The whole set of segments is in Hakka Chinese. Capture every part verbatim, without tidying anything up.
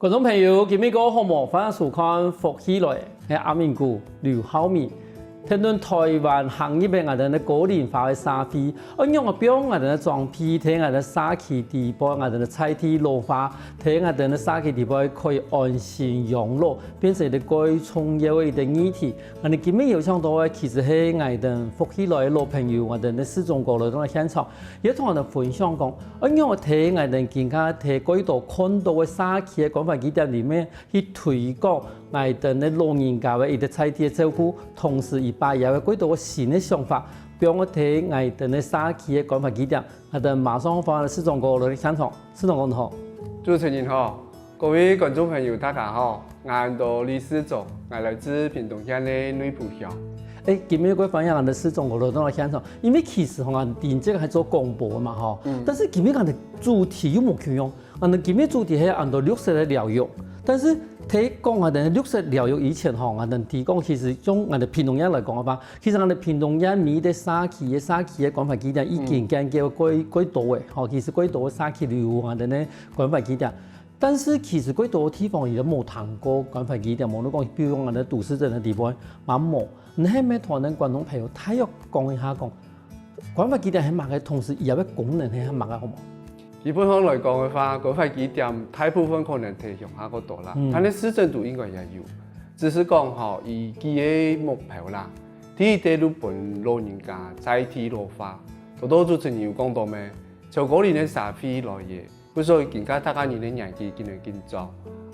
觀眾朋友，今晡日好無？歡迎收看《福氣來了》，係阿明哥劉浩明。跈等臺灣行入个𠊎兜个高齡化个社會，愛仰仔放𠊎兜个裝備，在𠊎兜社區底背，𠊎兜个在地老化，在𠊎兜个社區底背可以安心養老，變成一個蓋重要个一個議題。𠊎兜今晡日邀請到个其實係𠊎兜《福氣來了》个老朋友，𠊎兜个世忠哥來到現場， 也同𠊎兜分享講，愛仰仔在𠊎兜今下在蓋多看到个社區个關懷據點裡面去推廣𠊎兜个老人家个一個在地个照顧，同時佢把佢个蓋多个新个想法，放在𠊎兜个社區个關懷據點。𠊎兜馬上歡迎世忠哥來現場。世忠哥你好。主持人好， 各位觀眾朋友，大家好，𠊎安到李世忠，𠊎來自屏東縣个內埔鄉。欸，今晡日个歡迎𠊎兜世忠哥來到現場，因為其實吼，𠊎等這個係做廣播个嘛吼，嗯。但是今晡日𠊎兜个主題又無共樣，𠊎兜今晡日主題係安到綠色个療育，但是在講𠊎兜綠色療育以前吼，𠊎兜提供其實用𠊎兜屏東縣來講个話，其實𠊎兜屏東縣每一個社區个社區个關懷據點已經建構蓋，蓋多个吼，其實蓋多个社區裡有𠊎兜个關懷據點。 但是其實蓋多地方佢都無聽過關懷據點，無論講，比如講𠊎兜都市鎮个地方，嘛無。你係毋係同𠊎兜觀眾朋友大約講一下講，關懷據點係麼个，同時佢个功能係麼个，好無？基本上來講个話，關懷據點大部分可能在鄉下較多啦，嗯。但係市政府應該也有，只是講吼，佢个目標啦，第一個就分老人家在地老化，頭頭主持人有講到咩？超高齡个社會來个， 故所今下大家人个年紀緊來緊長，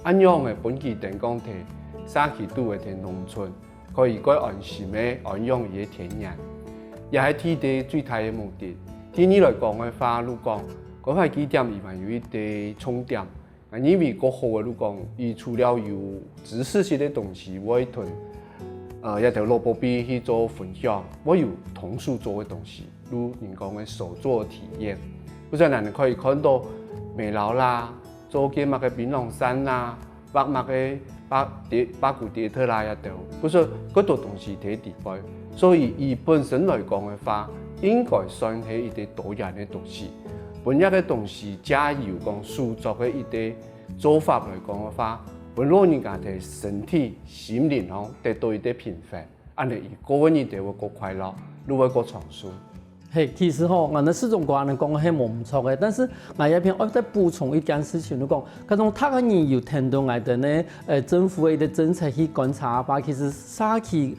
恁樣个分佢等講在社區肚个在農村，可以蓋安心个安養佢个田園，也係第一個最大个目的。第二來講个話，就講關懷據點佢還有一個重點，𠊎認為較好个就講，佢除了有知識性个東西，會同，呃，這兜老寶貝去做分享，會有動手做个東西。 如人講个手作體驗。故所𠊎兜可以看到麥寮啦，做个麼个檳榔扇啦，畫麼个八，八股跌特啦這兜，故所蓋多東西在底背。所以佢本身來講个話，應該算係一個多元个東西。分這個東西藉由講手作个一個做法來講个話，分老人家在身體、心靈上得到一個平衡。 恁樣佢過个日子會較快樂，就會較長壽。係，其實吼，𠊎兜世忠哥恁樣講係無毋著个，但是𠊎這片愛再補充一件事情，就講，該種大家人有聽到𠊎兜呢，呃，政府个一個政策去觀察吧，其實社區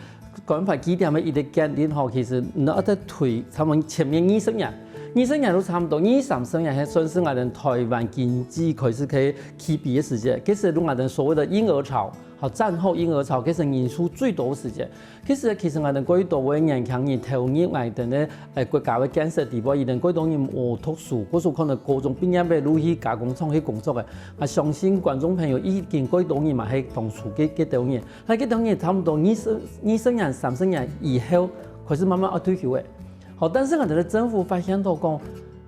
關懷據點个一個建立吼，其實你愛再推，差不多前面二十年，二十年都差不多，二三十年，還算是𠊎兜臺灣經濟開始去起飛个時節，其實就𠊎兜所謂个嬰兒潮，吼，戰後嬰兒潮，其實人數最多个時節。 其實，其實𠊎兜蓋多个年輕人投入𠊎兜个，呃，國家个建設底背，佢兜蓋多人無讀書，故所可能高中畢業个就去加工廠去工作个。𠊎相信觀眾朋友已經蓋多人嘛係當初該，該兜人，該，該兜人差不多二十，二十年、三十年以後，開始慢慢愛退休个。好，但是𠊎兜个政府發現到講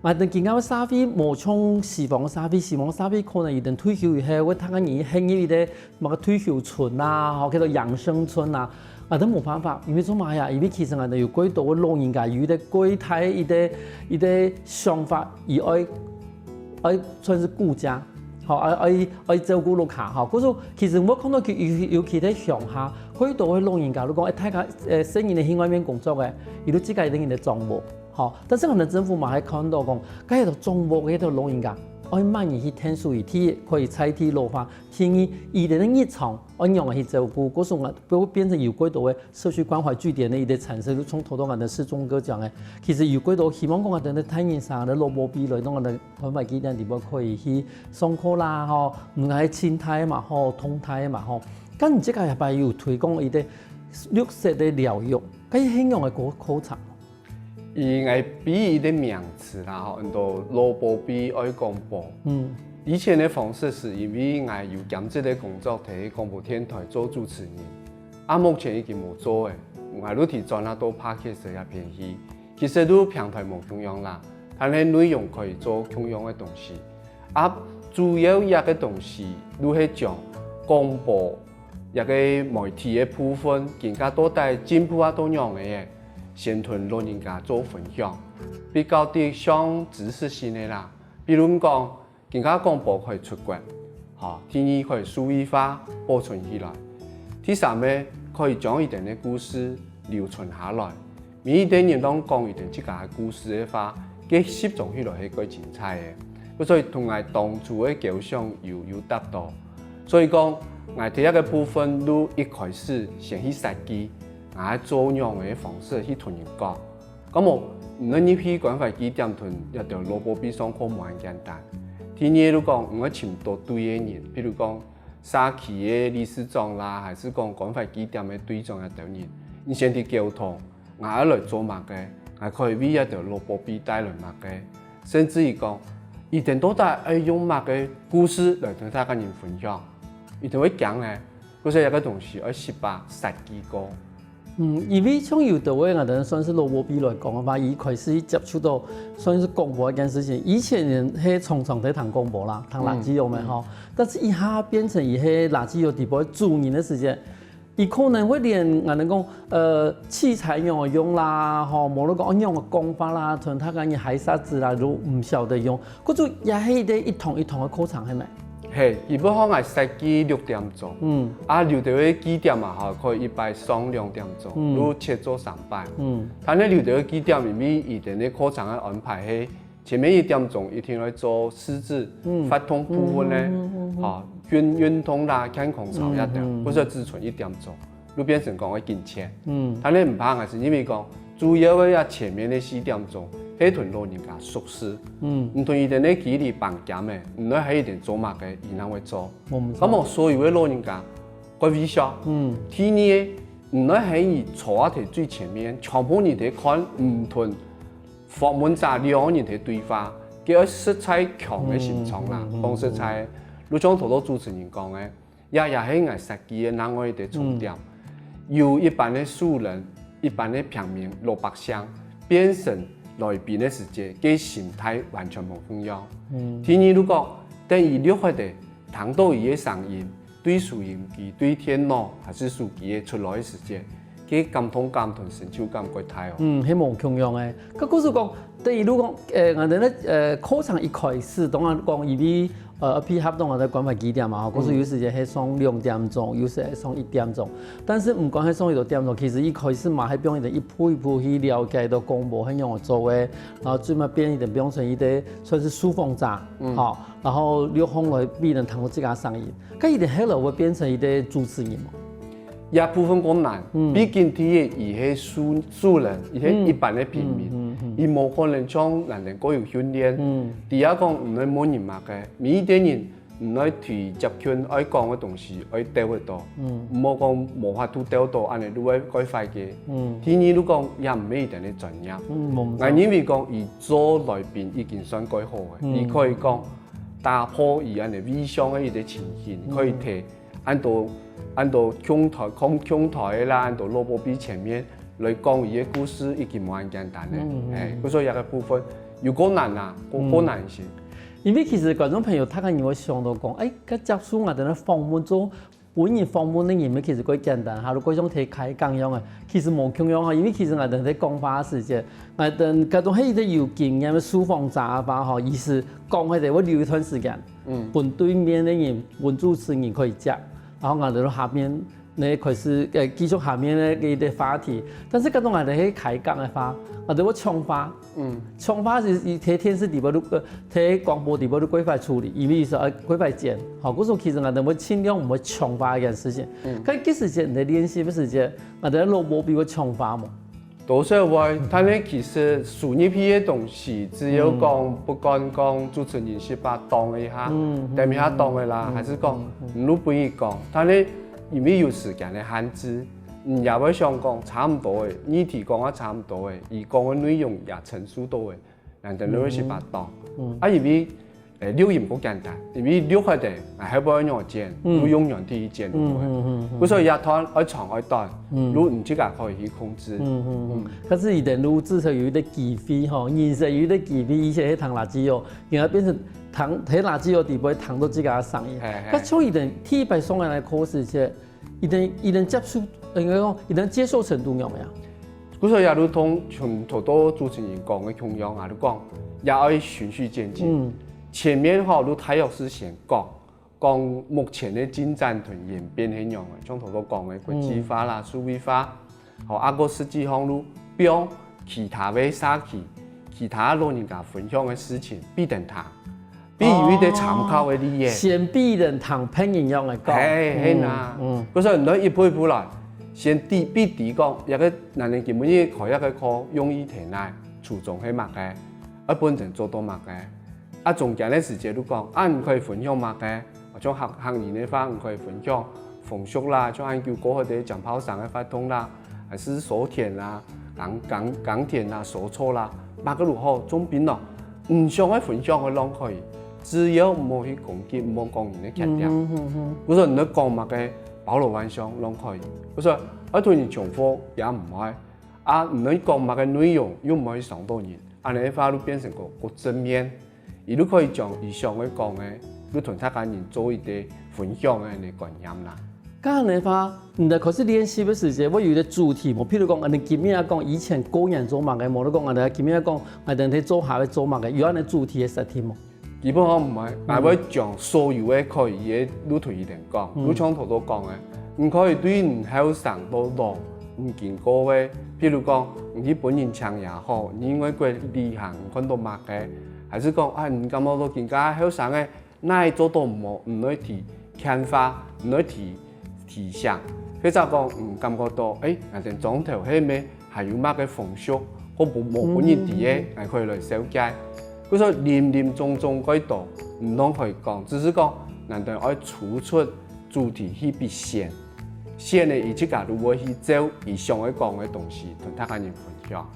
，𠊎兜今下个社會無像西方个社會，西方个社會可能佢兜退休以後，會大家人陷入一個 麼个退休村啊，吼，叫做養生村啊，𠊎兜無辦法，因為做麼个啊？因為其實𠊎兜有蓋多个老人家，有一個蓋大个一個，一個想法，佢愛，愛算是顧家，吼，愛，愛，愛照顧屋下，吼。故所其實𠊎看到佢，尤，尤其在鄉下，蓋多个老人家，就講，欸，大家，欸，細人仔去外面工作个，佢就自家一個人在掌屋，吼。但是𠊎兜政府嘛還看到講，該兜掌屋个該兜老人家，愛麼人去𢯭手，佢可以在地老化， 第二，佢兜个日常愛仰仔去照顧，故所𠊎會變成有蓋多个社區關懷據點个一個產生，就像頭頭𠊎兜世忠哥講个，其實有蓋多希望講𠊎兜个大人儕、𠊎兜老寶貝來到𠊎兜關懷據點底背可以去上課啦，吼，毋係靜態嘛，吼，動態嘛，吼。該你這個禮拜有推廣一個綠色个療育，該係仰个課，課程？ 佢𠊎分佢一個名詞啦，吼，安到老寶貝愛講寶。嗯。以前个方式係因為𠊎有兼職个工作，在廣播電臺做主持人。啊，目前已經無做了，𠊎就提轉啊到Podcast這片去。其實就平台無共樣啦，但係內容可以做共樣个東西。啊，主要一個東西，就係將廣播 這個媒體个部分，今下到底進步啊到仰仔个，先同老人家做分享，比較得上知識性个啦。比如講，今下廣播可以出國，吼，第二可以數位化保存起來，第三呢，可以將佢等个故事留存下來。每一代人當講佢等自家个故事个話，該集中起來係蓋精彩个。所以同𠊎當初个構想有有達到。所以講，𠊎第一个部分就一開始先去設計，𠊎做仰个方式去同人講。 該無，你愛入去關懷據點同這兜老保庇上課無恁簡單。第二，就講你愛尋到對个人，譬如講社區个理事長啦，還係講關懷據點个隊長這兜人，你先去溝通，𠊎愛來做麼个，𠊎可以為這兜老保庇帶來麼个，甚至於講，佢等到底愛用麼个故事來同大家人分享，佢等會驚个，故所這个東西愛識把設計過。 嗯，因為像有兜个𠊎兜算係老保庇來講个話，佢開始接觸到算係廣播這件事情。以前人係常常在聽廣播啦，聽radio嘛吼。但是一下變成佢係radio底背个主人个時節，佢可能會連𠊎兜講，呃，器材仰仔用啦，吼，無論講仰仔講法啦，同大家人嗨沙子啦，都毋曉得用。故所也係一个一堂一堂个課程，係無？ 係，基本上𠊎設計六點鐘，嗯，啊，有兜个據點嘛吼，可以一擺上兩點鐘，嗯，就切做三擺，嗯，但係有兜个據點因為佢等个課程个安排係前面一點鐘一定愛做識字，嗯，活動部分呢，吼，運運動啦、健康操這兜，或者只賰一點鐘。 就變成講愛緊切。嗯，但係毋怕，𠊎係因為講主要个這前面个四點鐘，係同老人家熟事。嗯，你同佢等个距離放近个，你愛喊佢等做麼个，佢正會做。該無所有个老人家，蓋會笑。嗯，第二，你愛喊佢坐在最前面，全部人在看，毋同訪問者兩個人在對話，佢愛實在強个心臟啦，講實在，就像頭頭主持人講个， 這也係𠊎設計个另外一個重點。由一般个素人、一般个平民老百姓變成來賓个時節，該心態完全無共樣。第二，就講等佢錄忒个，聽到佢个聲音，對收音機、對電腦還係手機个出來个時節，該感動感同成就感蓋大哦。嗯，係無共樣个。該故所講，等於就講，呃，𠊎兜个呃課程一開始，當然講因為 呃，配合到𠊎兜關懷據點嘛，吼，故所有時節係上兩點鐘，有時係上一點鐘。但是毋管係上幾多點鐘，其實一開始嘛，係幫佢等一步一步去了解到廣播係仰仔做个，然後最尾變佢等變成一個算係受訪者，吼，然後錄放來分人聽到自家聲音。該佢等後來會變成一個主持人嘛？ 這部分較難，畢竟第一佢係素素人，佢係一般个平民，佢無可能像𠊎兜恁樣過有訓練。第二講，毋愛問人麼个，每一個人毋愛對接近愛講个東西愛鬥得到，毋好講無法度鬥到，恁樣就會蓋壞个。第二就講，也毋係佢等个專業。𠊎認為講，佢做來賓已經算蓋好个，佢可以講打破佢恁樣異鄉个一個情形，可以提 恁多恁多共台共共台个啦，恁多老保庇前面來講佢个故事已經無恁簡單了。哎，故所這個部分有較難啊，較較難一些。因為其實觀眾朋友大概你會想到講，哎，該接受𠊎兜个訪問做本人訪問个人，其實較簡單哈，如果像在開講樣个，其實無共樣哈，因為其實𠊎兜在講話个時節，𠊎兜該種係一個有經驗个受訪者个話吼，意思講个話會留一段時間。 分對面个人、分主持人可以接，然後𠊎兜下面呢開始呃繼續下面个一個話題。但是該種𠊎兜係開講个話，𠊎兜會搶話，搶話係在電視底背就呃在廣播底背就蓋壞處理，因為係呃蓋壞剪，吼，故所其實𠊎兜會盡量毋會搶話這件事情。該該時節你在練習个時節，𠊎兜老保庇會搶話無？ 多少會，但係其實輸入去个東西，只有講不管講主持人識把擋一下，等一下擋个啦，還係講毋如分佢講，但係因為有時間个限制，你也會想講差毋多个，議題講啊差毋多个，佢講个內容也陳述到个，難得你會識把擋。啊因為 誒，錄音較簡單，因為錄忒个，啊後背愛仰剪，又用軟體去剪，有無？故所以這段愛長愛短，就你自家可以去控制。但是佢等錄製成有一個機會吼，人生有一個機會，以前係聽radio，然後變成聽聽radio底背聽到自家个聲音。該像佢等第一擺上來个課時節，佢等佢等接受，應該講佢等接受程度仰般啊？ 故所也就同像頭到主持人講个共樣啊，就講也愛循序漸進。前面吼，就大約係先講，講目前个進展同演變係仰仔，像頭先講个國際化啦、數位化，吼，啊，過實際上就放其他个社區、其他老人家分享个事情，分佢等聽，分佢有一個參考个利益。先分佢等聽別人仰仔講。係，係啊。嗯，嗯。故所你一步一步來，先知，分佢知講，這個𠊎等今晡日開這個課用意在哪，初衷係麼个，愛分佢等做到麼个。啊，中間个時節就講，啊，你可以分享麼个？ 像客，客人个話，你可以分享風俗啦，像恁久過後个江炮城个活動啦，還係收田啦、耕，耕，耕田啦、收草啦，麼个都好，總變咯，你想愛分享个攏可以，只要毋好去攻擊，毋好講人个缺點。嗯哼，嗯哼。故所你愛講麼个，包羅萬象攏可以。故所愛同人重複也毋愛，啊，你愛講麼个內容又毋愛傷到人，恁樣个話就變成个，个正面。 佢就可以將佢想愛講个，就同大家人做一個分享个恁樣觀念啦。恁樣个話，你等開始練習个時節，會有一個主題無？譬如講，𠊎等今日講以前過年做麼个，無就講𠊎等今日講，𠊎等在做下會做麼个，有恁樣主題个設定無？基本上毋會，嗯。𠊎會將所有个可以个，就同佢等講，嗯。就像頭先講个，你可以對你後生到老，你經過个，譬如講，你去分人請也好，你因為過旅行，你看到麼个， 還係講，啊，你感覺到今下後生个，哪做到無，毋愛提牽話，毋愛提，提醒。或者講，嗯，感覺到，誒，𠊎等庄頭係無還有麼个風俗，或無，無分人知个，嗯。𠊎可以來紹介。故所林林總總蓋多，毋同可以講，只係講，𠊎等愛抽出主題去比選，選个佢自家就會去照佢想愛講个東西，同大家人分享。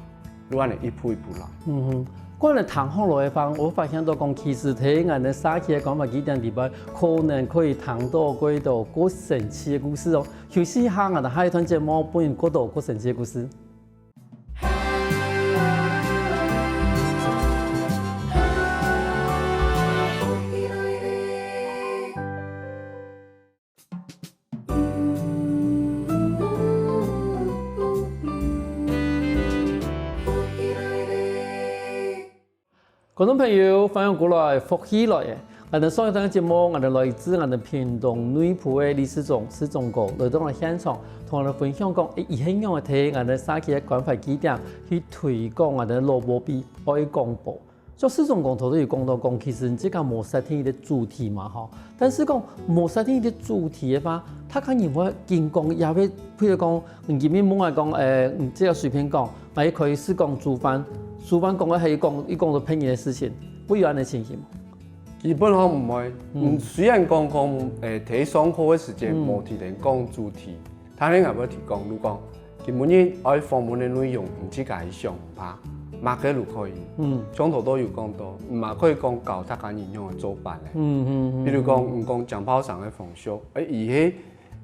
就恁樣一步一步來。嗯哼，恁樣聽下來个話，𠊎發現到講，其實在𠊎等社區个關懷據點裡背，可能可以聽到幾多个神奇个故事哦。休息一下，𠊎等下一段節目，分你過多个神奇个故事。 觀眾朋友，歡迎過來福氣來了！𠊎等上一段節目，𠊎等來自𠊎等屏東內埔个李世忠，世忠哥，來到𠊎等現場，同𠊎等分享講，誒，佢係仰仔在𠊎等社區个關懷據點去推廣𠊎等老保庇愛講保。 像世忠哥頭先有講到講，其實你自家無設定一個主題嘛，吼。但係講無設定一個主題个話，大家人會緊講，也會，譬如講，你今日問𠊎講，誒，你這個隨便講，𠊎可以係講煮飯，煮飯講个係講，佢講到別人个事情，會有恁樣情形無？基本上毋會。嗯。嗯，雖然講講，誒，在上課个時間，嗯。無特定講主題， 但係𠊎會提供，就講，今晡日愛訪問个內容，你自家去想法，麼个都可以。嗯。像頭先有講到，你嘛可以講教大家人仰仔做粄个。嗯，嗯，嗯，比如講，嗯。你講江炮城个風俗，誒，佢係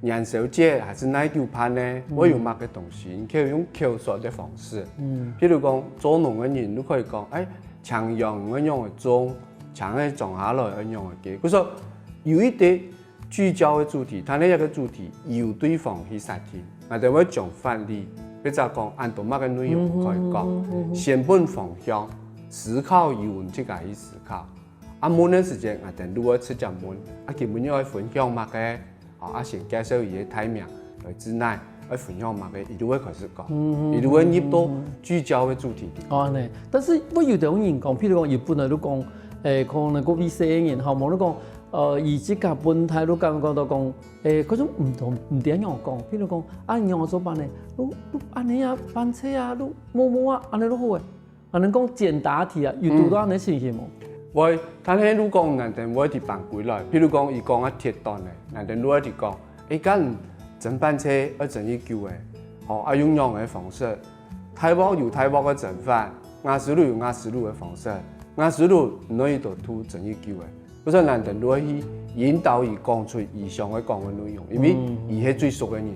元宵節還係哪久辦呢？嗯。會有麼个東西？你可以用口說个方式。嗯。比如講，做農个人，你可以講，誒，青秧愛仰仔種，青个種下來愛仰仔結。故所有一個 聚焦个主題，但係這個主題由對方去設定，𠊎兜會將範例，或者講恁多麼个內容可以講，嗯哼，嗯哼。先分方向，思考由你自家去思考。啊，問个時間，𠊎兜就會直接問，啊，今晡日愛分享麼个？哦，啊，先介紹佢个大名，來自哪，愛分享麼个，佢就會開始講，嗯哼，佢就會入到嗯哼，嗯哼。聚焦个主題裡。哦，恁樣。但係會有兜人講，譬如講，佢本來就講，誒，可能過幾十個人，吼，無就講， 呃，佢自家本來就感覺到講，誒，該種毋同，毋知仰講。譬如講，啊，你仰做粄呢？就，就恁樣啊，粄菜啊，就無無啊，恁樣就好誒。啊，人講簡答題啊，有堵到恁樣情形無？嗯。會，但係就講𠊎兜會去扳歸來。譬如講，佢講啊，鐵斷誒，𠊎兜就會去講，誒，該蒸粄菜愛蒸幾久誒？吼，啊，用仰个方式？大鑊有大鑊个蒸法，瓦斯爐有瓦斯爐个方式，瓦斯爐毋會一度煮蒸幾久誒。 故所𠊎兜就會去引導佢講出佢想愛講个內容，因為嗯。佢係最熟个人。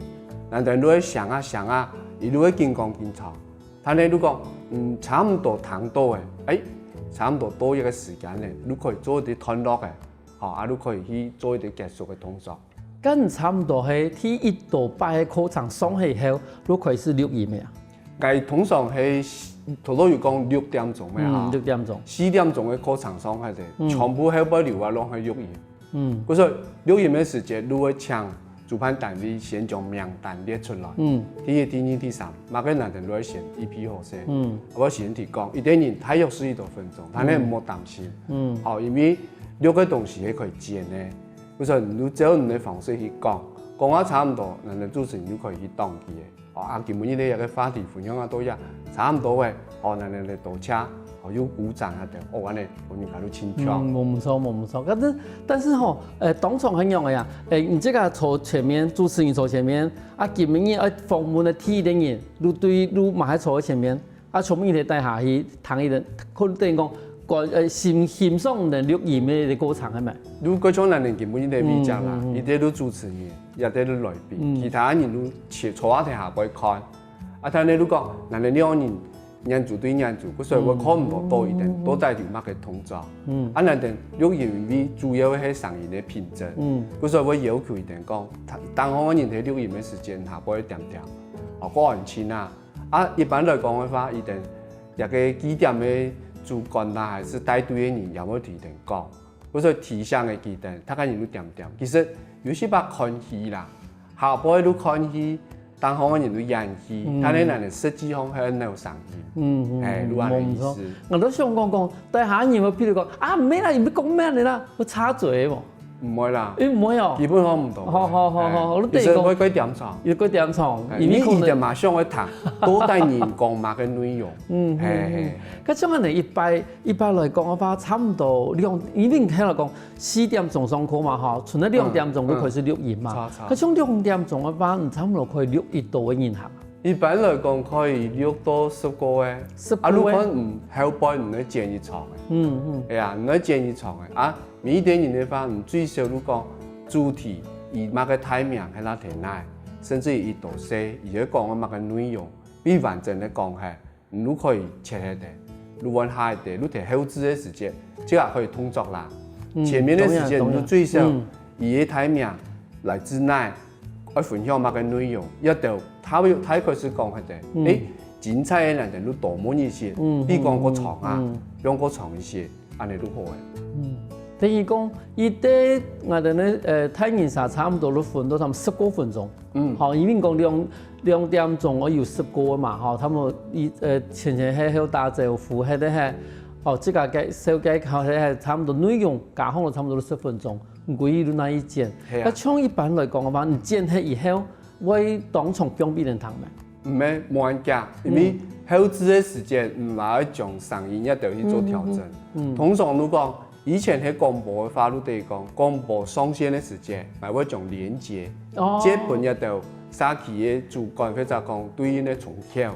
𠊎兜就會想啊想啊，佢就會緊講緊唱。但係就講，嗯，差毋多聽到誒，誒，差毋多到一個時間咧，就可以做一個段落誒，吼，啊，就可以去做一個結束个動作。該差毋多係第一到擺个課程上去後，就開始錄音个啊？ 𠊎通常係，頭先有講六點鐘个哈，嗯，六點鐘。四點鐘个課程上下个，嗯。全部後背留下攏係錄音。嗯，故所錄音个時節，就會請主辦單位先將名單列出來。嗯，第一、第二、第三，麼个難度愛先預備好勢。嗯，愛先提講，一個人大約係幾多分鐘，大家毋好擔心。嗯，好，因為錄个東西係可以剪个，故所你就照你个方式去講，講啊差毋多，𠊎等主持人就可以去當佢个。 哦，啊，今晡日个一個話題分享啊到這，差毋多个，哦，𠊎等來多謝，哦，有鼓掌啊等，哦，恁呢，𠊎人家都清楚。嗯，無毋著，無毋著。但是，但是吼，呃，當場係仰仔啊？欸，你這個坐前面，主持人坐前面，啊，今晡日愛訪問个第一個人，就對，就嘛係坐在前面，啊，全部人在底下去聽佢等，可能等於講，觀，呃，欣，欣賞你等錄音个過程，係無？就各種人今晡日个位置啦，嗯，嗯，嗯。一個就主持人，一個就來賓，嗯。其他人就坐，坐在底下背看。 啊，但係如果𠊎等兩人眼珠對眼珠，故所會看毋到到底等，嗯。到底有麼个動作。嗯。啊，𠊎等錄音位主要係聲音个品質。嗯。故所會要求佢等講，聽，聽講个人在錄音个時間下背恬恬，哦，較安靜啊。啊，一般來講个話，佢等這個幾點个主管啦，還係帶隊个人，也會同佢等講。 故所提醒个佢等，大家人都恬恬。其實有時擺看戲啦，下背都看戲，聽講个人都演戲，嗯。但係𠊎等實際上係鬧聲音。嗯，嗯，欸，嗯，就恁呢意思。無錯。𠊎都想講講，底下人會譬如講，啊，毋係啦，你要講麼个啦，會插嘴無？毋會啦。欸，毋會哦。基本上毋會。好，好，好，好，欸，我都得講。有時會，會恬靜。有會恬靜，欸，因為可能你一定嘛想愛聽，到底人講麼个內容。嗯，嗯，嘿，嗯。嘿。該像恁呢一擺 一般來講个話，差毋多兩，因為你聽來講，四點鐘上課嘛，吼，賰个兩點鐘就開始錄音嘛。嗯，嗯。著，著。該像兩點鐘个話，你差毋多可以錄幾多个人客？一般來講，可以錄到十個个。十個个？啊，你看，嗯，後背你愛剪一場个。嗯，嗯。哎呀，你愛剪一場个。啊，每一個人个話，你最少你講主題，佢麼个大名，係哪天來，甚至於佢多歲，佢愛講个麼个內容，比完整个講係。 你就可以切忒个，你換下一個，你在後製个時節，這下可以動作啦。嗯，前面个時節，當然，你就最少，當然。嗯。以佢个大名來自哪，愛分享麼个內容，一到大約，大概係講忒个。嗯。欸，精彩个內容你多問一些，嗯，比講較長啊，嗯，嗯。用較長一些，恁呢就好个。嗯，等於講，佢个𠊎等个，呃，大人儕差毋多都分到差毋多十過分鐘。 嗯。吼，因為講兩，兩點鐘愛有十個嘛，吼，他們一，呃，前前後後打招呼，該个係，哦，自家介紹介紹，該个差毋多內容，加上了差毋多十分鐘，毋過佢就拿去剪。係啊。該像一般來講个話，你剪忒以後，會當場放分人聽無？毋係，無恁遽，因為，嗯，後製个時間，嗯，還愛將聲音也得去做調整。嗯，嗯，嗯。嗯。通常如果 以前係廣播个話，你得講，廣播上線个時節，𠊎會將連結，哦，接分一兜社區个主管或者講對應个窗口。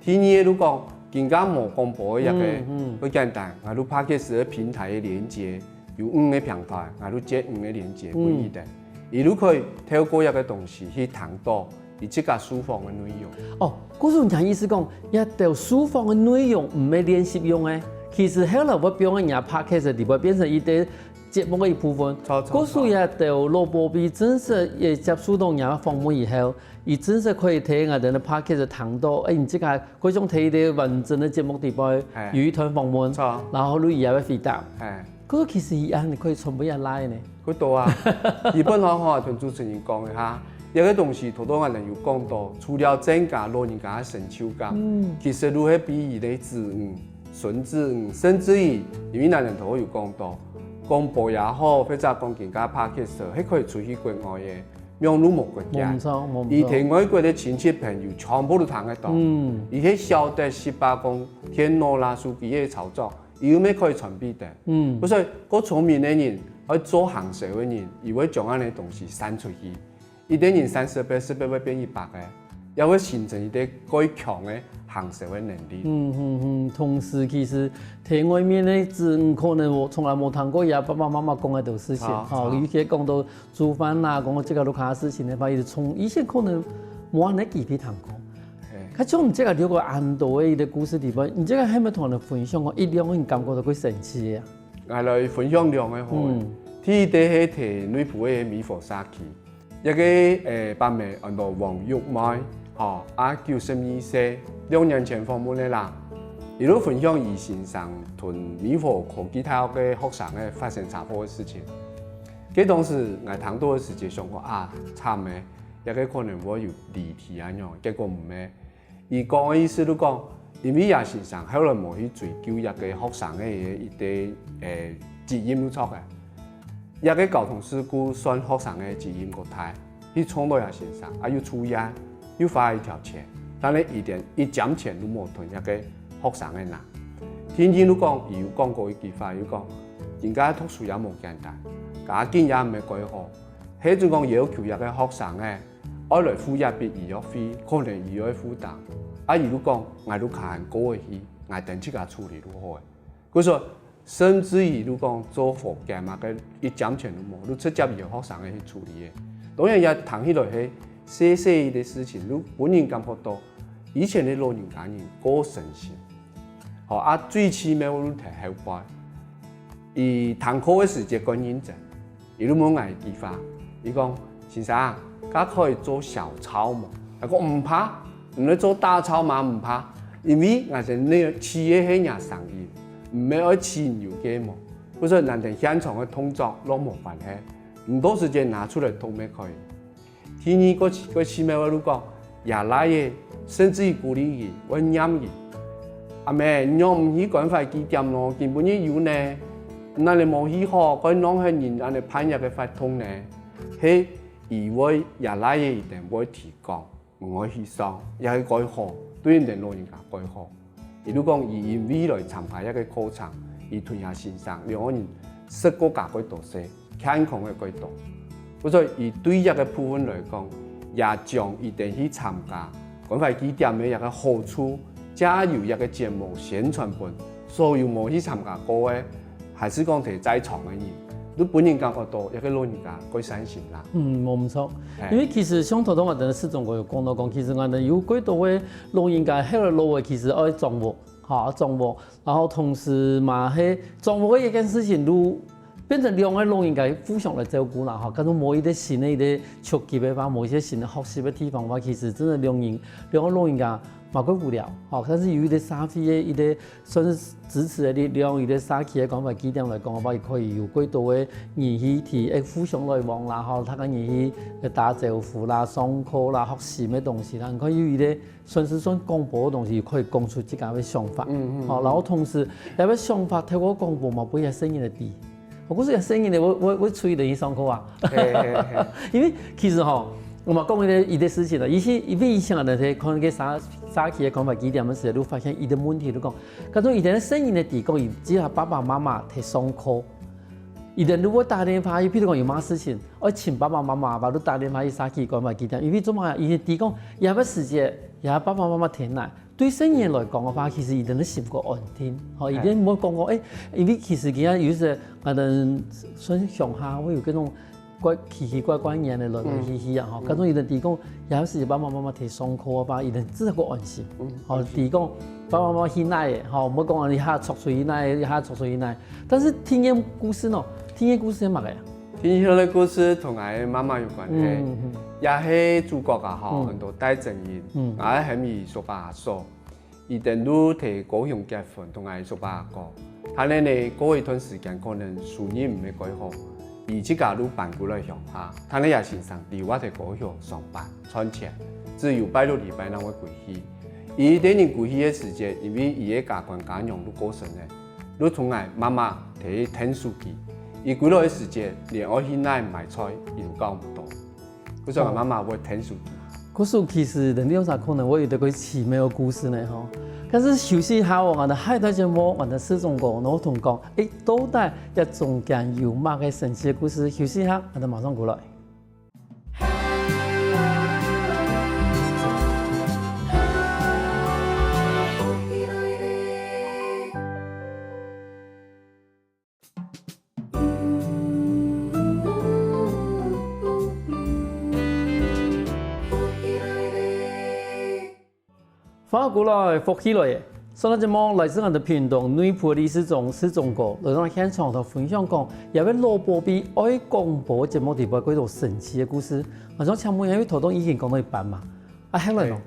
第二个，你講，今下無廣播个一個，嗯，嗯。會簡單，𠊎就Podcast个平台个連結，有五個平台，𠊎就接五個連結分佢等。嗯。佢就可以透過一個東西去聽到 佢自家書房个內容。哦，故所你意思講，這兜書房个內容毋係練習用个，其實後來會變成人家Podcast裡背變成一個節目个一部分。著，著，故所這兜老寶貝真實也接受到人家訪問以後，佢真實可以在𠊎兜个Podcast聽到，欸，你自家可以像在一個完整个節目裡背，嘿。有一段訪問，著。然後錄音也會回答。嘿。 可是其實佢恁呢可以全部也拉呢。佢多啊，基本上吼，同主持人講一下，這個東西頭頭𠊎等有講到，除了增加老人家个成就感，嗯。其實就係比佢个子女、孫子女，甚至於，因為𠊎等頭頭有講到，廣播也好，或者講今下Podcast，係可以出去國外个，網路無國界。無錯，無錯。佢在外國个親戚朋友全部都聽得到。嗯。佢係曉得識別講電腦啦、手機个操作， 佢又乜可以傳俾等。嗯。故所，較聰明个人，愛做行銷个人，佢會將恁呢東西散出去。一個人三十倍、四十倍會變一百個，也會形成一個較強个行銷个能力。嗯，嗯，嗯，同時其實在外面个子女可能無，從來無聽過佢爸爸媽媽講个兜事情，好，吼，好。尤其講到 煮飯啦，講到這個屋下个事情个話，佢從以前可能無恁个機會聽過。嘿。該像你這個了解恁多个一個故事裡背，你這個係毋係同人分享過一兩個你感覺到較神奇个啊？𠊎來分享兩個好了。嗯。第一個係在內埔个美和社區，一個，呃，伯姆安到王玉妹，吼，啊，九十二歲，兩年前訪問个啦。佢就分享佢先生同美和科技大學个學生个發生車禍个事情。該當時𠊎聽著个時節想講啊，慘欸，這个可能會有離題恁樣，結果毋係。佢講个意思就講，因為這先生後來無去追究這个學生个一个，欸，責任就著个。這个交通事故算學生个責任較大，去撞著這先生，啊又出院，又罰一條錢，但係佢連一針錢都無同這个學生个拿。天天就講，佢有講過一句話，佢講，人家讀書也無簡單，家境也毋係蓋好， 係準講要求這个學生欸，愛來付這筆醫藥費，可能佢愛負擔。啊佢就講，𠊎就較還過會去，𠊎等自家處理就好欸。故所，甚至於就講做火檢啊，該一針錢都無，就直接由學生欸去處理欸。當然也聽起來係細細个事情，就分人感覺著以前个老人家人過誠心。好，啊最奇妙就在後背，佢聽課个時節蓋認真， 佢就問𠊎一句話，佢講：「先生，該可以做小抄無？」𠊎講：「毋怕，你愛做大抄嘛毋怕，因為𠊎這裡試个係若聲音，毋係愛試你有該無。」故所𠊎等現場个動作攏無關係，你到時節拿出來動乜可以。第二个，个奇妙个就講， 厥倈仔甚至於鼓勵佢，會念佢：「阿姆，你仰毋去關懷據點囉，今晡日有呢，哪裡無去好，該浪費人恁呢辦這个活動呢？」係佢會，厥倈仔一定會提供，毋會去上，也係蓋好，對人等老人家蓋好。 佢就講佢因為來參加這个課程，佢同厥先生兩個人識過較蓋多事，健康个蓋多。故所佢對這个部分來講，也將佢等去參加關懷據點个這个好處，藉由這个節目宣傳分所有無去參加過个，還係講在在場个人，都分人感覺著這个老人家蓋善心啦。嗯，無毋著。係。因為其實像頭先𠊎等个世忠哥有講著講，其實𠊎等有蓋多个老人家，後來老个其實愛掌握， 吼，掌握，然後同時嘛係掌握个一件事情，就變成兩個老人家互相來照顧啦，吼，假如無一個新个一個觸及个話，無一個新个學習个地方个話，其實真个兩人，兩個老人家嘛蓋無聊，吼，但是有一個社會个一個算是支持个力量，一個社區个關懷據點來講个話，也可以有蓋多个人去提，誒，互相來往啦，吼，大家人去打招呼啦、上課啦、學習个東西啦，你看有一個 算是算廣播个東西，可以講出自家个想法。嗯嗯。吼，然後同時，這个想法透過廣播嘛，分這細人仔知。哦，故所這細人仔會，會，會注意等於上課啊。嘿嘿嘿。因為其實吼，𠊎嘛講一個，一個事情啦，以前，因為以前啊，在看該社，社區个關懷據點个時候，就發現一個問題，就講，假如以前个細人仔知講，佢只有爸爸媽媽在上課， 佢等就會打電話去，譬如講有麼个事情，愛請爸爸媽媽吧，就打電話去社區關懷據點，因為做麼个？佢等知講，這個時節，這爸爸媽媽在哪。對細人來講个話，其實佢等个心較安定，吼，佢等毋會講講，誒，因為其實今日有時，可能算鄉下會有該種怪奇奇怪怪人來來去去啊，吼，嗯。假如佢等知講，這個時節爸爸媽媽在上課个話，佢等自然較安心，嗯，吼，安心。知講爸爸媽媽去哪个，吼，毋好講你下出去哪个，下出去哪个。 但是第二故事呢，第二故事係麼个啊？第二个故事同𠊎个媽媽有關係，嗯嗯。也係祖國啊吼，嗯。很多代先人，嗯。𠊎喊佢叔伯阿嫂，佢等就在高雄結婚，同𠊎叔伯阿哥。但係呢，過一段時間可能收入毋係蓋好，佢自家就搬過來鄉下，但係佢先生留在高雄上班賺錢，只有拜六禮拜正會歸去。佢一個人歸去个時節，因為佢个家官家娘都過身了， 就同𠊎媽媽在該𢯭手機。佢歸來个時節，連愛去哪買菜，佢都搞毋著。故所𠊎媽媽會𢯭手機。故所其實人有啥可能會有這個奇妙个故事呢，吼。但是休息一下哦，𠊎等下一段節目，𠊎等世忠哥，然後同講，誒，到底這中間有麼个神奇个故事？休息一下，𠊎等馬上過來。 歡迎過來，福氣來了！上段節目來自𠊎等屏東內埔个李世忠，世忠哥，來到現場同分享講，這位老寶貝愛廣播个節目裡背幾多神奇个故事。𠊎想請問，因為頭先已經講到一半嘛，啊，後來呢？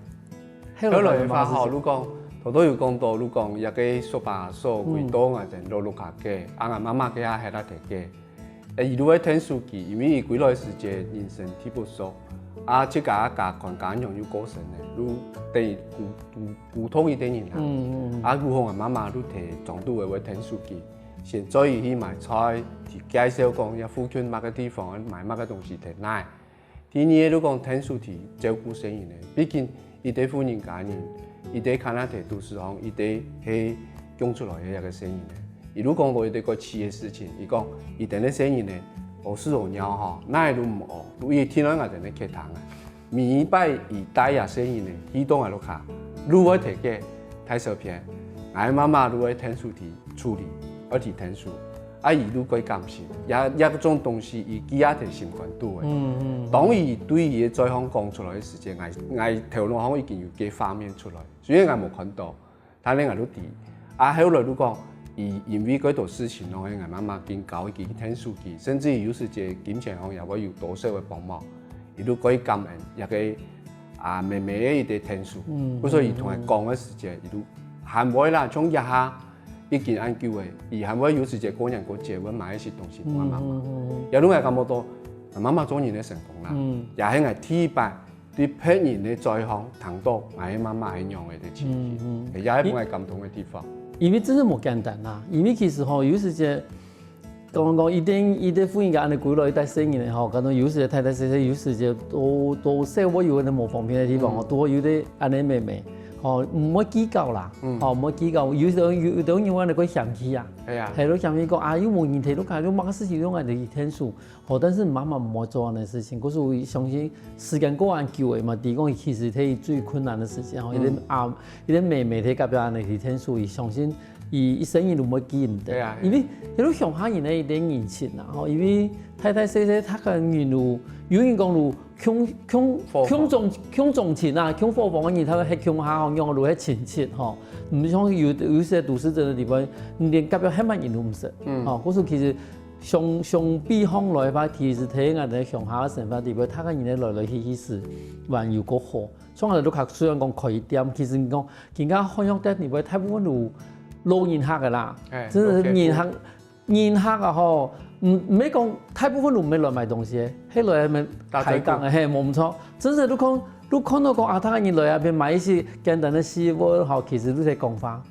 對。後來个話吼，就講，頭先有講到，就講，這個叔伯阿嫂歸到𠊎等老屋下个，啊，𠊎媽媽个也係該个。呃，一路个𢯭手佢，因為佢歸來時節人生地不熟，啊，自家个家官家娘又過身了，就等於孤，孤，孤獨一個人啊。嗯，嗯，嗯。啊，如何啊，媽媽就提中途个𢯭手佢，先載佢去買菜，去介紹講，這附近麼个地方買麼个東西提來。第二个就講𢯭手佢照顧細人仔，畢竟 一個婦人家人，一個看下在都市項，一個係降出來个一個細人仔。佢就講過一個過去个事情，佢講佢等个細人仔，屙屎屙尿吼，哪位都毋屙，就一定愛𠊎等个客廳啊。每一擺佢帶啊細人仔去到𠊎屋下，就會提个大小便，𠊎媽媽就會𢯭手去處理，愛去𢯭手。 啊，佢就蓋感心，這，這種東西佢記啊在心肝肚个。嗯，嗯。當佢對佢个在行講出來个時節，𠊎，𠊎頭腦項已經有個畫面出來，雖然𠊎無看到，但係𠊎就知。啊，後來就講，佢因為蓋多事情咯，𠊎媽媽緊教佢去𢯭手佢，甚至於有時節金錢項也會有多少个幫忙，佢就蓋感恩這個，啊，妹妹个一個𢯭手。嗯，所以佢同𠊎講个時節，佢就還會啦，像這下 已經恁久了，佢還會有時節過年過節會買一些東西分𠊎媽媽。嗯，嗯，嗯。也就𠊎感覺到，𠊎媽媽做人个成功啦，嗯。也係𠊎第一擺對別人个嘴項聽到𠊎个媽媽係仰仔个情形，嗯，嗯。也係分𠊎感動个地方。因為真係無簡單啦，因為其實吼，有時節，講講一定，一定婦人家恁樣歸來帶細人仔吼，可能有時節大大細細，有時節都，都細會有个無方便个地方吼，嗯。都會有个恁樣妹妹。 吼，毋會計較啦，嗯。吼，毋會計較，有時候有，有時候有人會嫌棄啊，係啊。係，都嫌棄講，啊，又無人提，都感覺麼个事情都愛人去𢯭手，吼，但是媽媽毋會做恁樣个事情，可是𠊎相信時間過恁久了嘛，知講其實係最困難个事情，吼，嗯。一個啊，一個妹妹在隔壁恁樣去𢯭手，𠊎相信佢一生人都毋會記得，係啊，係啊。因為，因為鄉下人个一個人情啊，吼，因為大大細細，大家人有，有人講有 共，共，伙房。共種，共種情啊，共伙房个人，大家係共下吼，仰仔都係親戚吼。毋像有，有一些都市鎮个地方，連隔壁喊麼人都毋識。嗯。吼，故所其實相，相比項來个話，其實在𠊎等鄉下个生活地方，大家人个來來去去係還有較好。像𠊎等屋下雖然講開店，其實你講，今下好像店裡背大部分都老人客个啦，哎，真的係老客戶。人客 人客啊吼，毋，毋係講大部分都毋係來買東西个，係來係抬槓个，打嘴鼓。係，無毋著。真實你看，你看到講啊，大家人來啊，便買一些簡單个食物吼，其實你在講話。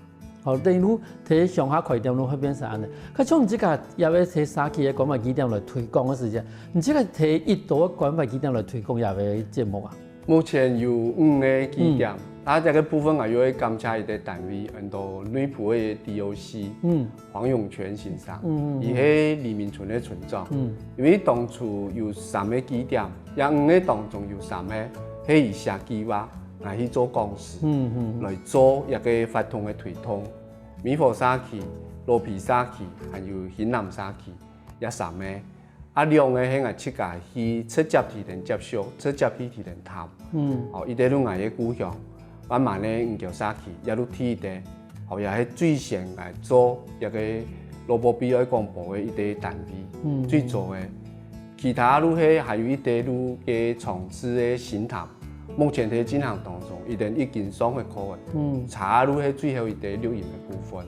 吼，等於你在鄉下開店，你會變成恁樣。可像你自家也會在社區个關懷據點來推廣个時間，你自家在幾多个關懷據點來推廣這個節目啊？ 目前有五個據點，嗯。啊，這個部分𠊎又愛感謝一個單位，安到內埔个D O C，嗯。黃永泉先生，嗯，嗯，嗯。佢係黎明村个村長。嗯。因為當初有三個據點，這五個當中有三個係佢寫計畫，𠊎去做講師，嗯，嗯，嗯。來做一個活動个推動。美和社區、羅皮社區，還有興南社區，這三個。 啊，兩個係𠊎自家去直接去同接觸，直接去同談。嗯。哦，一個就𠊎个故鄉，慢慢个五橋社區，也就第一個，哦，也係最先來做一個蘿蔔皮愛廣播个一個單位，嗯。最早个。其他就係還有一個就个長治个新潭，目前在進行當中，一定已經上去課个。嗯。差就係最後一個錄音个部分。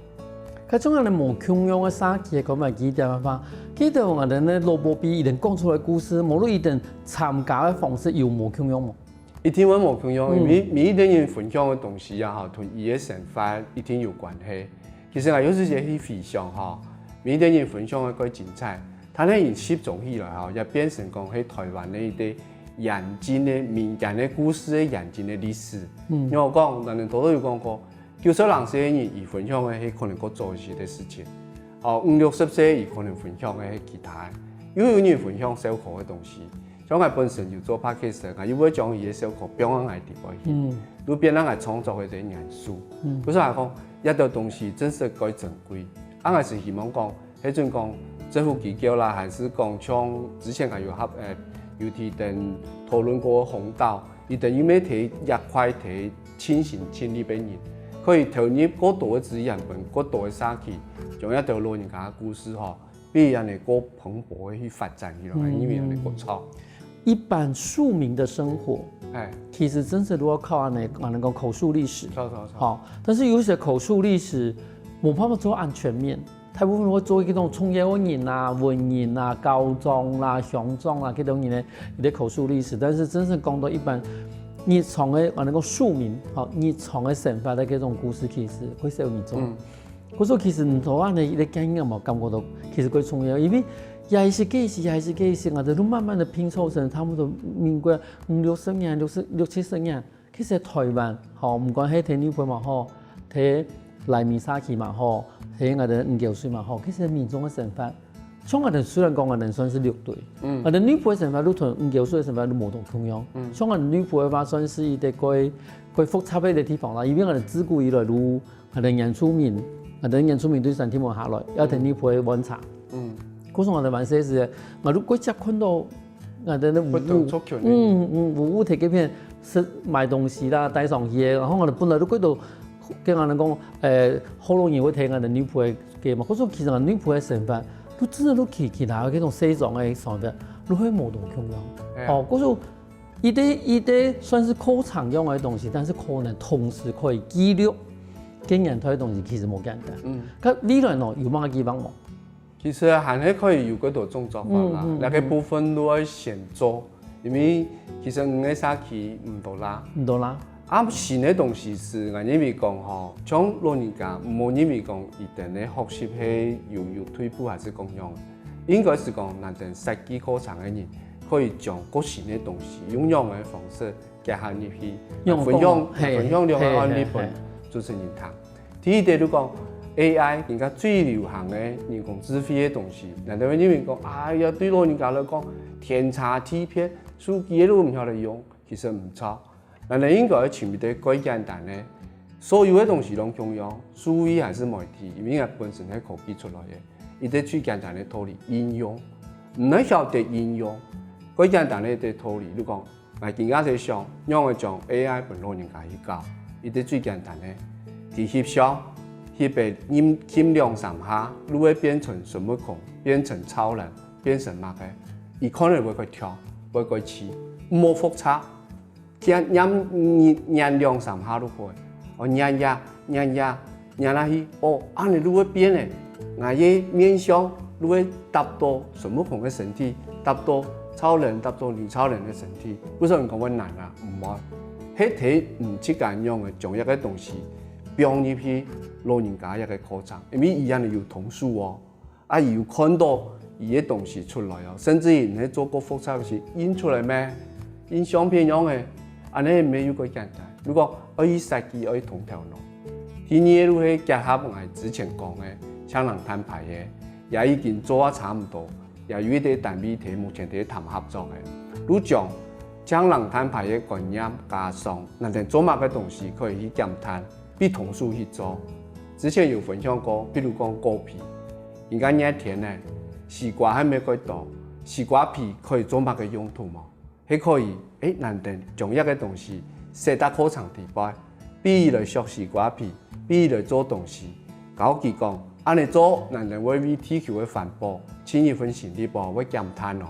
該種恁樣無共樣个社區个關懷據點个話，記得𠊎等个蘿蔔皮佢等講出來个故事，無論佢等參加个方式有無共樣無？一定會無共樣，嗯。因為每一個人分享个東西啊，吼，同佢个生活一定有關係。其實啊，有時節去回想吼，每一個人分享个蓋精彩，但係佢集中起來吼，也變成講係台灣个一個完整个民間个故事个完整个歷史。嗯。因為𠊎講，當然頭頭有講過， 九十零歲个人，佢分享个係可能較早時个事情。哦，五六十歲，佢可能分享个係其他个。又有人分享笑科个東西。像𠊎本身有做podcast，𠊎又會將佢个笑科放到𠊎底背去，嗯。就變成𠊎創作个一個元素。嗯。故所𠊎講，這兜東西真實蓋珍貴。啊，𠊎係希望講， 係準講政府機構啦，還係講像之前𠊎有合，呃，有提等討論過个荒島，佢等有無提這塊提盡心盡力个人，可以投入過多个資源，分過多个社區，將這兜老人家个故事吼，比恁樣過蓬勃个去發展起來，嗯。因為恁樣過長。一般庶民的生活，哎。其實真係都要靠恁樣，恁樣講口述歷史。著，著，著。好，但是有些口述歷史，無辦法做恁全面。大部分會做該種重要个人啊、文人啊、校長啦、鄉長啦，該種人呢，佢兜口述歷史。但是真正講到一般日常个，𠊎等講庶民，吼，日常个生活个該種故事，其實會少人做。嗯。故所其實你做恁呢一個概念嘛，感覺到其實較重要，因為也係該時，也係該時，𠊎兜就慢慢个拼湊成，差不多民國五六十年、六十、六七十年， 其實臺灣，吼，毋管係在內埔嘛好，在拉美社區嘛好，在𠊎等五溝水嘛好，其實民眾个生活，像𠊎等雖然講𠊎等算係六堆，嗯。𠊎等內埔个生活就同五溝水个生活就無同共樣。嗯。像𠊎等內埔个話，算係一個較，較複雜个一個地方啦，因為𠊎等自古以來就，𠊎等原住民，𠊎等原住民對山地無下來，愛在內埔个灣茶。嗯。故所𠊎等還細時，𠊎就較常看到 𠊎等个屋，不同族群个人。嗯，嗯，屋，屋在該片係買東西啦，帶上去个，然後𠊎等本來就過到，跟𠊎等講，呃，福佬人會在𠊎等內埔个街嘛，可是其實𠊎等內埔个生活，就真的就其，其他个該種細庄个生活，就會無同共樣。哎呀。哦，可是一個，一個算係考場用个東西，但是可能同時可以記錄該年代个東西，其實無簡單。嗯。該未來呢，有麼个計畫無？ 其實還係可以有幾多種做法啦，嗯，嗯，該個部分都愛先做，因為其實𠊎个社區毋多啦。毋多啦。啊，新个東西係，𠊎認為講吼，像老人家，毋好認為講佢等个學習係有，有退步還係講樣，應該係講，𠊎等設計課程个人，可以將各新个東西，用樣个方式結合入去，用分享，講，嘿，分享兩個案例分，嘿，嘿，嘿。主持人聽。 第一點就講，A I，今下最流行个人工智慧个東西，難道會認為講，哎呀，對老人家來講，天差地別，手機都毋曉得用，其實毋著。𠊎等應該愛尋一個較簡單个，所有个東西攏共樣，數位還係媒體，因為𠊎本身係科技出來个，一個最簡單个道理，應用。毋能曉得應用，較簡單个一個道理，就講， 𠊎今下在想，仰會將A I分老人家去教，一個最簡單个，在翕相，翕个翕，翕兩三下，就會變成孫悟空，變成超人，變成麼个，佢看了會較暢，會較趣，無複雜，只要念，念，念兩三下就好。哦，念呀，念呀， 念下去，哦，恁呢就會變咧。𠊎个面相就會搭到孫悟空个身體，搭到超人，搭到女超人个身體。為什麼講會難啊？毋會，係在你自家用个將一個東西放入去老人家一個課程，因為佢恁呢有動手哦。 啊，佢有看到佢个東西出來哦，甚至於你做較複雜个事印出來咩？印相片樣个，恁呢乜又較簡單。如果愛設計，愛動頭腦。第二个就係結合𠊎之前講个淨零碳排个，也已經做啊差毋多，也有一個單位在目前在談合作个。就將淨零碳排个觀念加上，𠊎等做麼个東西可以去減碳， 比動手去做。之前有分享過，比如講果皮，今下熱天呢，西瓜還無幾多，西瓜皮可以做麼个用途無？係可以，誒，𠊎等將一個東西設到課程底背，比佢來削西瓜皮，比佢來做東西。教佢講，恁呢做，𠊎等會為地球个環保盡一份心力啵，會減碳哦。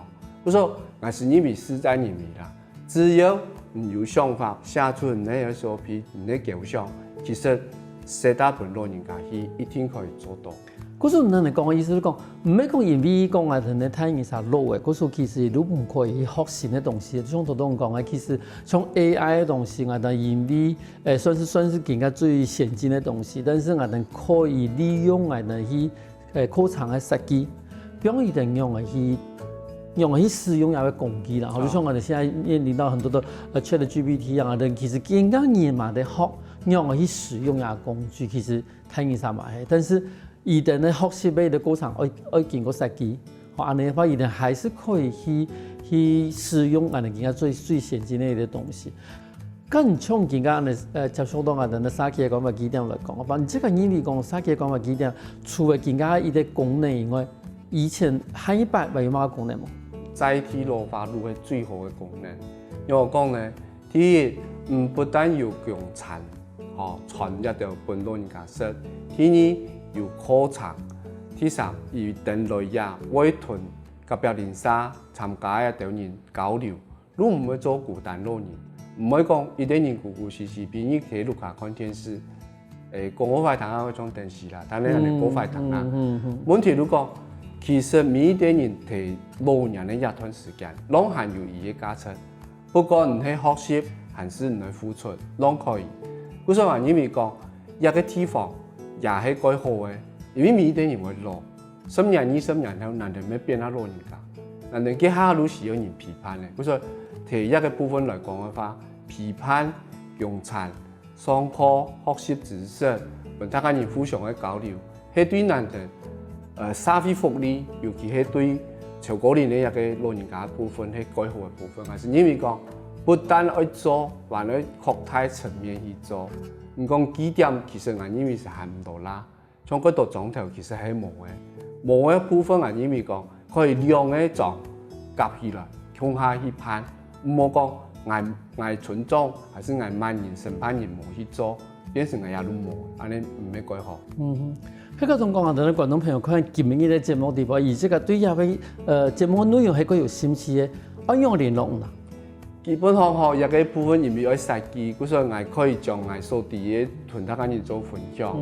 故所，𠊎係認為事在人為啦。 只要你有想法，寫出你个S O P，你个構想，其實設到分老人家去，一定可以做到。故所𠊎等講个意思係講，毋係講因為講𠊎等个大人儕老个，故所其實你毋可以去學新个東西。像頭先講个，其實像A I个東西，𠊎等因為，誒，算係，算係今下最先進个東西，但是𠊎等可以利用𠊎等去 誒，課程个設計，比如講佢等仰般去，仰般去使用這個工具啦。吼，就像𠊎等現在面臨到很多的，呃，Chat G P T啊，等其實今下人嘛在學仰般去使用這個工具，其實大人儕嘛係，但是佢等个學習个過程愛，愛經過設計，吼，恁呢个話，佢等還係可以去，去使用𠊎等今下最，最先進个一個東西。 該像今下呢，呃，接觸到𠊎等个社區个關懷據點來講，反正這個認為講社區个關懷據點，除了今下一個功能以外，以前下一擺還有麼个功能無？在地老化就係最好个功能。仰般講呢？第一，嗯，不但有供餐，吼，餐一兜分老人家食。第二，有課程。第三，佢等來也會同隔壁鄰舍、參加个一兜人交流。 就毋會做孤單老人，毋會講一個人孤孤栖栖，平日在屋下看電視，誒，講好壞聽啊，會像電視啦，當然還係講壞聽啊。問題如果，其實每一個人在老年个這段時間，攏還有佢个價值。不管你係學習還係你个付出，攏可以。故所𠊎認為講，這個地方也係蓋好个，因為每一個人會老，十年、二十年後，難得會變啊老人家，難得這下都需要人陪伴个。故所在這個部分來講个話，陪伴、用餐、上課、學習知識，同大家人互相个交流，係對難得，呃，社會福利，尤其係對超高齡个一個老人家部分，係蓋好个部分。還係認為講，不但愛做，還愛擴大層面去做。你講幾點，其實𠊎認為係還毋多啦。像蓋多庄頭其實係無个，無个部分𠊎認為講，可以兩個庄合起來，共下去辦。 毋好講𠊎𠊎村長還係𠊎麼人承辦人無去做，變成𠊎也都無，恁呢毋係蓋好。嗯哼，該種講啊，等觀眾朋友看今日个節目裡背，以這個對這個呃節目內容係蓋有興趣个，愛仰聯絡你啊？基本上吼，這個部分因為愛設計，故所𠊎可以將𠊎所知个同大家人做分享，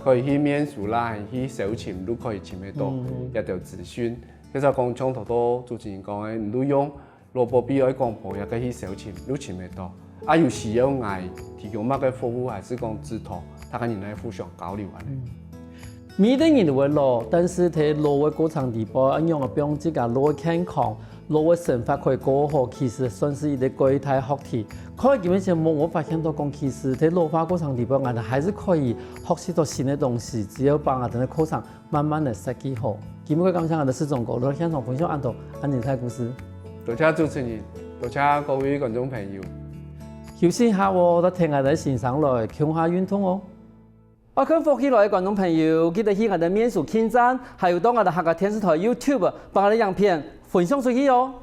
可以去面書啦，去搜尋，都可以尋得到這條資訊。其實講像頭頭主持人講个，你都用 老保庇愛廣播也可以去搜尋，都尋得到。啊有需要𠊎提供麼个服務，還係講指導，大家人來互相交流恁呢。每個人都會老，但是在老个過程裡背，愛仰般幫自家老个健康、老个生活可以過好，其實算係一個蓋大學題。看了今日節目，𠊎發現到講，其實在老化過程裡背，𠊎兜還係可以學習到新个東西，只要把𠊎兜个課程 慢慢个設計好。今晡日感謝𠊎兜市長哥來現場分享恁多恁精彩故事。多謝主持人，多謝各位觀眾朋友。休息一下哦，再跈𠊎兜先生來共下運動哦。愛看福氣來个觀眾朋友，記得去𠊎兜面書網站，還有到𠊎兜客家電視台YouTube，把𠊎兜影片分享出去哦。